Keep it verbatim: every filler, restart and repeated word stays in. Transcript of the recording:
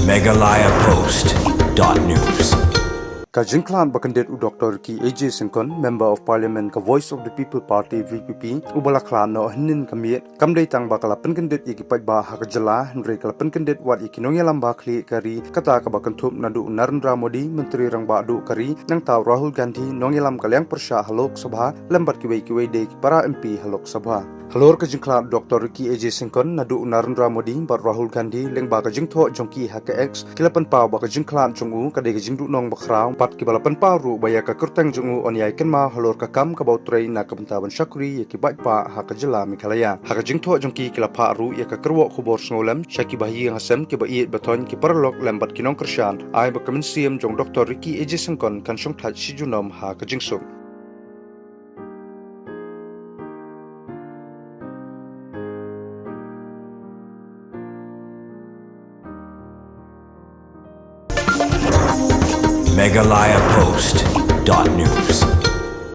Meghalaya Post dot news. Ka jingkhlad ba kyndit u Doctor Ricky A J Syngkon, Member of Parliament ka Voice of the People Party, V P P, uba la khlad noh hynnin ka miet, kam dei tang ba ka la pynkyndit ïa ki paidbah ha ka jylla, hynrei ka la pynkyndit wat ïa ki nongïalam ba khlieh ka ri, kata kaba kynthup naduh u Narendra Modi, Myntri Rangbah Duh ka ri, nangta u Rahul Gandhi, nongïalam ka liang pyrshah ha Lok Sabha, lem bad kiwei kiwei de ki para M P ha Lok Sabha. Halor ka jingkhlad Doctor Ricky A J Syngkon naduh u Narendra Modi bad Rahul Gandhi lyngba ka jingthoh jong ki ha ka X, ki la pynpaw ba ka jingkhlad jong u ka dei ka jingduhnong bakhraw, bad kiba la pynpaw ruh ba ïa ka kyrteng jong u yn ïai kynmaw halor ka kam kaba u trei na ka bynta ban shakri ïa ki paidbah ha ka jylla Meghalaya. Ha ka jingthoh jong ki, ki la phah ruh ïa ka kyrwoh khubor sngewlem sha ki bahaïing hasem, ki ba ïeit ba thoiñ, ki paralok lem bad ki nongkyrshan, ai ba ka mynsiem jong Doctor Ricky A J Syngkon kan shongthait shi junom ha ka jingsuk. Meghalaya Post dot news.